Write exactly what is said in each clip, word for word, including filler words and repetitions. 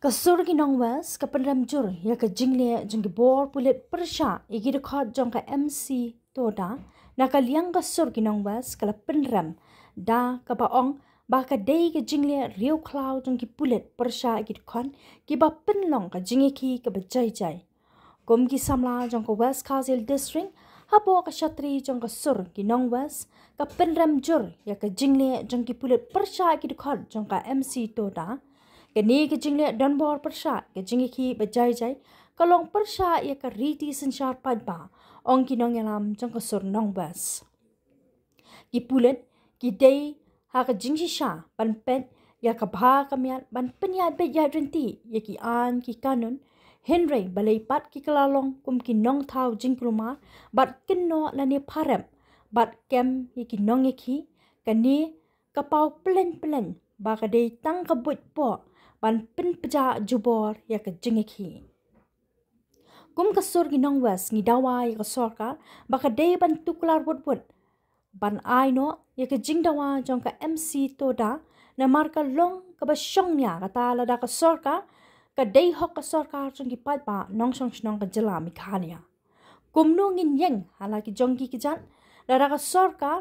Ka sur ki nong West ka pynrem jur ïa ka jingleh jong ki bor pulit pyrshah ïa ki dkhot jong ka M C Toda. Na ka liang ka sur ki nong West ka la pynrem da kaba ong ba ka dei ka jingleh riewkhlaw jong ki pulit pyrshah ïa ki dkhot kiba pynlong ka jingïakhih kaba jai jai. Kum ki samla jong ka West Khasi Hills District hapoh ka shatri jong ka sur ki nong West ka pynrem jur ïa ka jingleh jong ki pulit pyrshah ïa ki dkhot jong ka M C Toda. Kane ka jingleh donbor pyrshah ka jingïakhih ba jai jai ka long pyrshah ïa ka riti synshar paidbah, ong ki nongïalam jong ka sur nong West. Ki pulit ki dei ha ka jingshisha ban peit ïa ka bha ka miat ban pynïaid beit ïaid ryntih ïa ki aiñ ki kanun, hynrei balei pat ki ka la long kum ki nongthaw jingkulmar bad kynnoh lane pharep bad kem ïa ki nongïakhih? Kane ka paw pyllein pyllein ba ka dei tang ka buit poh ban pynpjah jubor ïa ka jingïakhih. Kum ka sur ki nong West ngi dawa ïa ka sorkar ba ka dei ban tuklar wut wut ban ai noh ïa ka jingdawa jong ka M C Toda, namar ka long kaba shong nia kata lada ka sorkar ka dei hok ka sorkar jong ki paidbah nongshong shnong ka jylla Meghalaya. Kumno ngin ïeng ha la ki jong ki kjat lada ka sorkar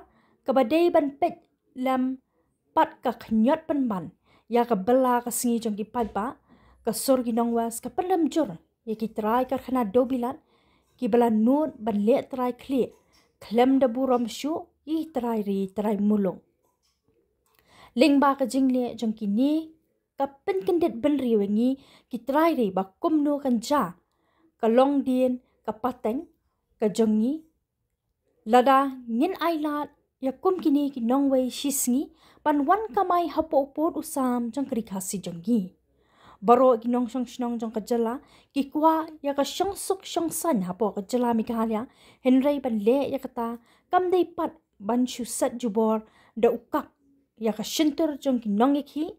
kaba dei ban peit lem pat ka khñiot pynban ïa ka bylla ka sngi jong ki paidbah? Ka sur ki nong West ka pynrem jur ïa ki trai karkhana dewbilat kiba la nud ban leh trai khlieh khlem da burom shuh ïa ki trai ri trai muluk. Lyngba ka jingleh jong kine ka pynkyndit bynriew ïa ngi ki trai ri ba kumno kan jia ka longdien ka pateng ka jong ngi lada ngin ailad ïa kum kine ki nongwei shisngi ban wan kamai hapoh u pud u sam jong ka ri Khasi jong ngi. Baroh ki nongshong shnong jong ka jylla ki kwah ïa ka shongsuk shongsaiñ hapoh ka jylla Meghalaya, hynrei ban leh ïa kata kam dei pat ban shu set jubor da u kak ïa ka shyntur jong ki nongïakhih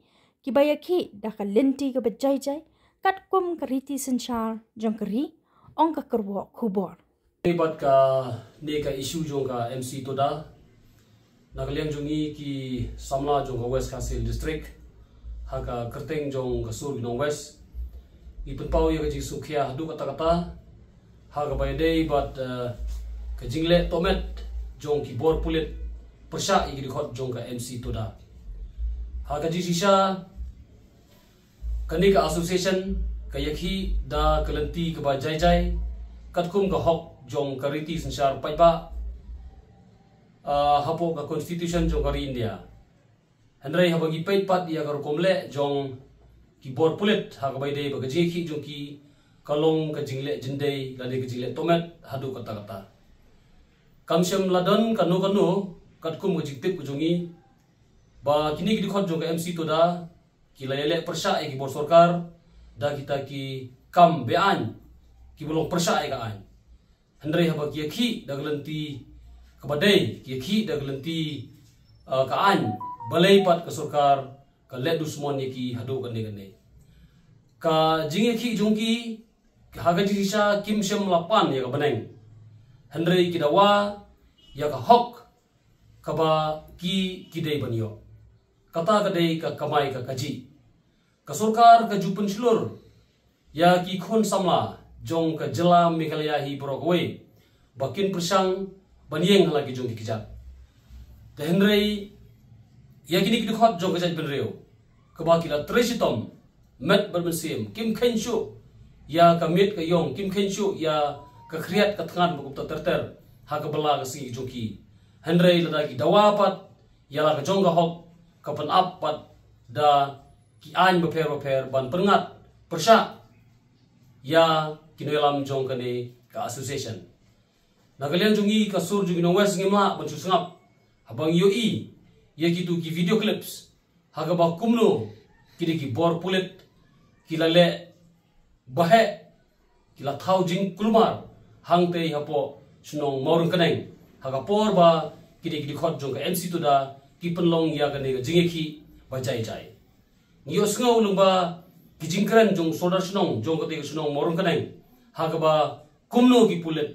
kiba ïakhih da ka lynti kaba jai jai katkum ka riti synshar jong ka ri, ong ka kyrwoh khubor. Bad kane ka issue jong ka M C Toda, na ka liang jong ngi ki samla jong ka West Khasi Hills District ha ka kyrteng jong ka sur ki nong West, ngi pynpaw ïa ka jingsngewkhia haduh katta katta ha kaba ïadei bad, eh, ka jingleh tohmet jong ki bor pulit pyrshah ïa ki dkhot jong ka M C Toda. Ha ka jingshisha kane ka association ka ïakhih da ka lynti kaba jai jai katkum ka hok jong ka riti synshar paidbah, ah, hapoh ka constitution jong ka ri India. Hynrei haba ngi peit pat ïa ka rukom leh jong ki bor pulit ha kaba ïadei bad ka jingïakhih jong ki ka long ka jingleh jyndei lane ka jingleh tohmet haduh katta katta. Kam shym la don kano kano katkum ka jingtip ka jong ngi ba kine ki dkhot jong ka M C Toda ki la ïaleh pyrshah ïa ki bor sorkar da kita ki kam beaiñ kiba long pyrshah ïa ka aiñ. Hynrei haba ki ïakhih da ka lynti kaba dei, ki ïakhih da ka lynti, uh, ka aiñ, balei pat ka sorkar ka leh dusmon ïa ki haduh kane kane. Ka jingïakhih jong ki ha ka jingshisha kim shym la pan ïa ka bneng, hynrei ki dawa ïa ka hok kaba ki, ki dei ban ïoh. Kata ka dei ka kamai ka kajih. Ka sorkar ka ju pynshlur ïa ki khun samla jong ka jylla Meghalaya hi baroh kawei ba kin pyrshang ban ïeng ha la ki jong ki kjat. Te hynrei ïa kine ki dkhot jong ka jaitbynriew kaba ki la trei shitom met bad mynsiem, kim kheiñ shuh ïa ka miet ka ïong, kim kheiñ shuh ïa ka khriat ka thngan bad kumta ter ter ha ka bylla ka sngi jong ki. Hynrei lada ki dawa pat ïa la ka jong ka hok, ka pynap pat da ki aiñ bapher bapher ban pynngat pyrshah ïa ki nongïalam jong kane ka association. Na ka liang jong ngi ka sur jong ngi nong West ngim lah ban shu sngap haba ngi ïohi ïa kitu ki video clips ha kaba kumno kine ki bor pulit ki la leh baheh, ki la thaw jingkulmar hangtei hapoh shnong Mawryngkneng ha ka por ba kine ki dkhot jong ka M C Toda ki pynlong ïa kane ka jingïakhih ba jai jai. Ngi ïohsngew lyngba ki jingkren jong u sordar shnong jong katei ka shnong Mawryngkneng ha kaba kumno ki pulit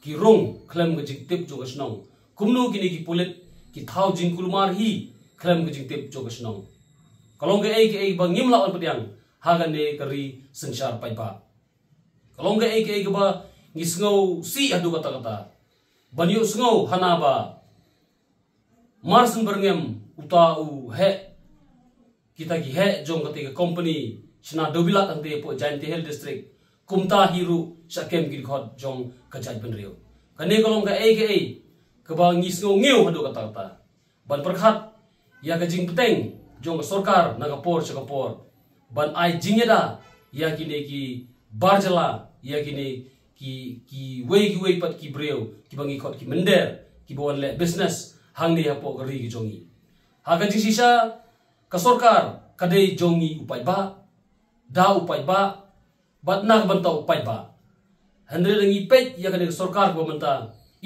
ki rung khlem ka jingtip jong ka shnong, kumno kine ki pulit ki thaw jingkulmar hi khlem ka jingtip jong ka shnong. Ka long kaei kaei ba ngim lah ban pdiang ha kane ka ri synshar paidbah. Ka long kaei kaei kaba ngi sngewsih haduh katta katta. Ban ïohsngew hana ba Marsien Byrngem uta u heh, kita ki heh jong kata ka company shna Dewbilat hangta hapoh Jaintia Hills District, kumta hi ruh sha kem ki dkhot jong ka jaitbynriew. Kane ka long kaei kaei kaba ngi sngew ngiew haduh katta katta. Ban pyrkhat ïa ka jingpyrteng jong ka sorkar na ka por sha ka por, ban ai jingïada ïa kine ki bar jylla, ïa kine ki, kiwei kiwei pat ki briew kiba ngi khot ki mynder, kiba wan leh business hangne hapoh ka ri ka jong ngi. Ha ka jingshisha, ka sorkar ka dei jong ngi u paidbah, da u paidbah, bad na ka bynta u paidbah. Hynrei lada ngi peit ïa kane ka sorkar kaba mynta,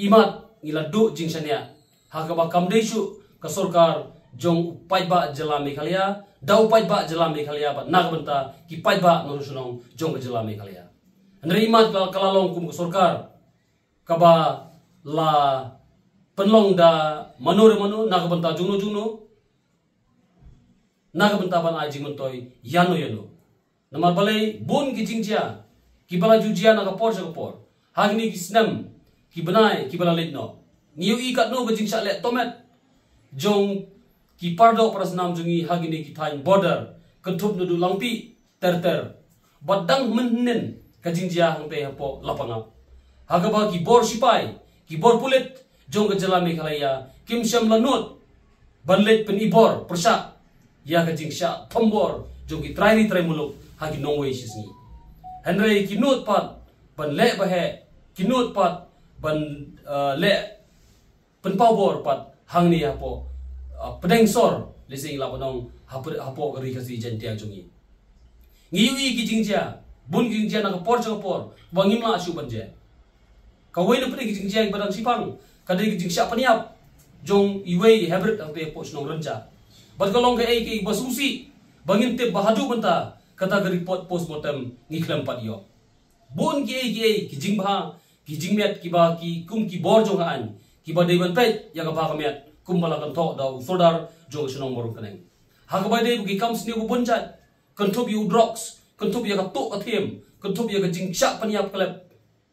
imat ngi la duh jingshaniah ha kaba kam dei shuh ka sorkar jong u paidbah jylla Meghalaya, da u paidbah jylla Meghalaya, bad na ka bynta ki paidbah nongshong shnong jong ka jylla Meghalaya. Hynrei imat ka, ka la long kum ka sorkar kaba la pynlong da mano re mano, na ka bynta jongno jongno, na ka bynta ban ai jingmyntoi ïano ïano. Namar balei bun ki jingjia kiba la ju jia na ka por sha ka por, ha kine ki snem ki bnai kiba la leit noh. Ngi ïohi katno ka jingshah leh tomet jong ki pardoh parasnam jong ngi ha kine ki thaiñ border, kynthup naduh Langpih ter ter, bad dang mynhynnin ka jingjia hangta hapoh Lapangap, ha kaba ki bor sipai, ki bor pulit jong ka jylla Meghalaya kim shym la nud ban leit pynibor pyrshah ïa ka jingshah thombor jong ki trai ri trai muluk ha ki nongwei shisngi. Hynrei ki nud pat ban leh baheh, ki nud pat ban, eh, leh pynpaw bor pat hangne hapoh, ah, pdeng sor, lehse ngi lah ban ong, hapoh, hapoh ka ri Khasi Jaintia jong ngi. Ngi ïohi ki jingjia, bun ki jingjia na ka por sha ka por ba ngim lah shuh ban jia. Kawei na pdeng ki jingjia kiba dang shipang ka dei ka jingshah pynïap jong iwei hapdeng hangta hapoh shnong Rynjah. Bad ka long kaei kaei ba sngewsih ba ngim tip ba haduh mynta kata ka report postmortem ngi khlem pat ïoh. Bun kiei kiei ki jingbha, ki jingmiat kiba ki kum ki bor jong ka aiñ kiba dei ban peit ïa ka bha ka miat, kumba la kynthoh da u Sordar jong ka shnong Mawryngkneng. Ha kaba dei ki kam sniew ba bun jait, kynthup ïa u drugs, kynthup ïa ka tuh ka thiem, kynthup ïa ka jingshah pynïap khlem,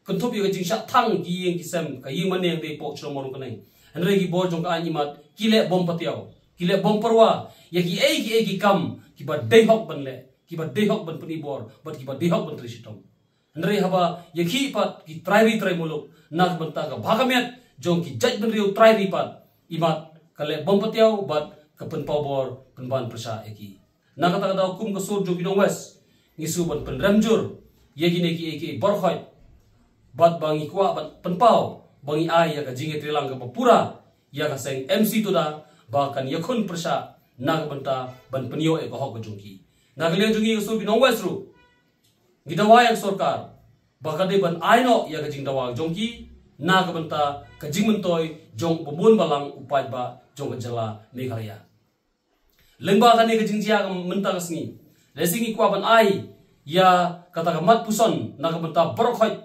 kynthup ïa ka jingshah thang ki ïing ki sem, ka ïing mane hangta hapoh shnong Mawryngkneng. Hynrei ki bor jong ka aiñ imat ki leh bym patiaw, ki leh bym pyrwa ïa kiei kiei ki kam kiba dei hok ban leh, kiba dei hok ban pynibor, bad kiba dei hok ban trei shitom. Hynrei haba ïa ki pat ki trai ri trai muluk na ka bynta ka bha ka miat jong ki jaitbynriew trai ri pat, imat ka leh bym patiaw bad ka pynpaw bor pynban pyrshah ïa ki. Na kata ka daw kum ka sur jong ki nong West, ngi shu ban pynrem jur ïa kine kiei kiei baroh khoit, bad ba ngi kwah ban pynpaw ba ngi ai ïa ka jingïatreilang kaba pura ïa ka seng M C Tuda ba kan ïakhun pyrshah na ka bynta ban pynïoh ïa ka hok ka jong ki. Na ka liang jong ngi ka sur ki nong West ruh, ngi dawa ïa ka sorkar ba ka dei ban ai noh ïa ka jingdawa jong ki na ka bynta ka jingmyntoi jong u bun balang u paidbah jong ka jylla Meghalaya. Lyngba kane ka jingjia ka mynta ka sngi, lehse ngi kwah ban ai ïa kata ka mat puson na ka bynta baroh khoit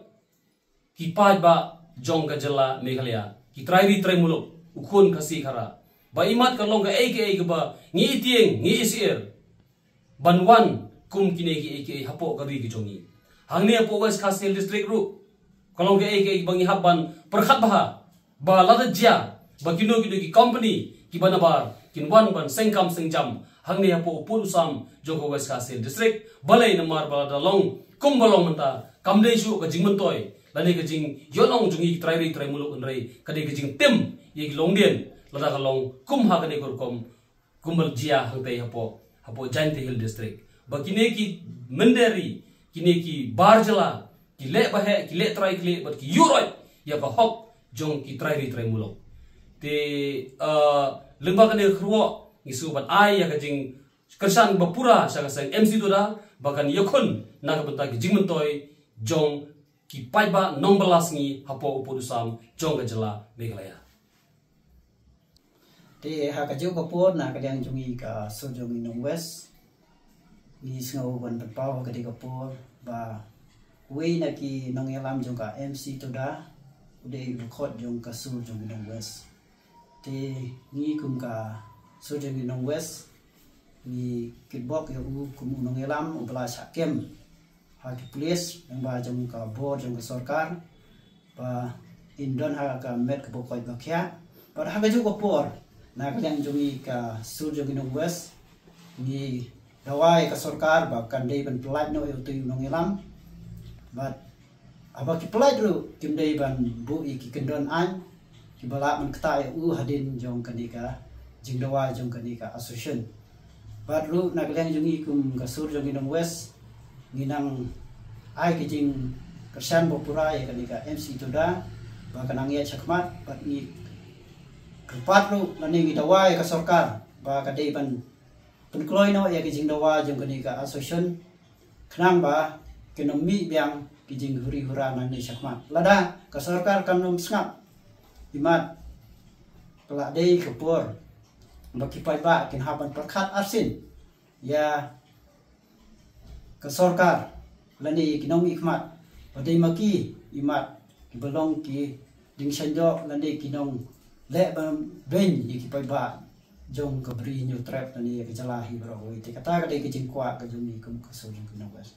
ki paidbah jong ka jylla Meghalaya, ki trai ri trai muluk, u khun Khasi Khara, ba imat ka long kaei kaei kaba ngi ïatieng ngi ïasyier ban wan kum kine kiei kiei hapoh ka ri ka jong ngi. Hangne hapoh West Khasi Hills District ruh ka long kaei kaei ba ngi hap ban pyrkhat bha ba lada jia ba kino kino ki company kiba nabar kin wan ban seng kam seng jam hangne hapoh u pud u sam jong ka West Khasi Hills District. Balei? Namar ba lada long kumba long mynta, kam dei shuh ka jingmyntoi lane ka jingïohnong jong ngi ki trai ri trai muluk, hynrei ka dei ka jingtim ïa ki longdien lada ka long kum ha kane ka rukom kumba jia hangta hapoh, hapoh Jaintia Hills District, ba kine ki mynder ri, kine ki bar jylla ki leh baheh, ki leh trai khlieh bad ki ïuh roit ïa ka hok jong ki trai ri trai muluk. Te, ah, lyngba kane ka kyrwoh ngi shu ban ai ïa ka jingkyrshan ba pura sha ka seng M C Tuda ba kan ïakhun na ka bynta ki jingmyntoi jong ki paidbah nongbylla sngi hapoh u pud u sam jong ka jylla Meghalaya. Te ha kajuh ka por na ka liang jong ngi ka sur jong ngi nong West, ngi sngew ban pynpaw ha katei ka por ba uwei na ki nongïalam jong ka M C Tuda u dei u dkhot jong ka sur jong ngi nong West. Te ngi kum ka sur jong ngi nong West, Ngi kitbok ïa u kum u nongïalam uba la shah kem ha ki pulit, lyngba jong ka bor jong ka sorkar, ba in don ha ka met kaba koit ba khiah. Bad ha kajuh ka por, na ka liang jong ngi ka sur jong ngi Nongwest, ngi dawa ïa ka sorkar ba kan dei ban pyllait noh ïa utu u nongïalam. Bad haba ki pyllait ruh, kim dei ban buh ïa ki kyndon aiñ kiba lah ban ktah ïa u hadien jong kane ka jingdawa jong kane ka association. Bad ruh na ka liang jong ngi kum ka sur jong ngi Nongwest, ngi nang ai ka jingkyrshan ba pura ïa kane ka M C Tuda ba ka nang ïaid shakhmat, bad ngi kyrpad ruh lane ngi dawa ïa ka sorkar ba ka dei ban pynkloi noh ïa ka jingdawa jong kane ka association, khnang ba kin ym mih biang ki jinghuri hura nangne shakhmat. Lada ka sorkar kan ym sngap, imat ka la dei ka por ba ki paidbah kin hap ban pyrkhat arsien ïa ka sorkar lane ki nongmihkhmat ba dei ma ki, imat kiba long ki dieng shynjoh lane ki nongleh beiñ ïa ki paidbah jong ka Bri Hynñiewtrep lane ïa ka jylla hi baroh kawei. Te kata ka dei ka jingkwah ka jong ngi kum ka sur jong ngi Nongwest.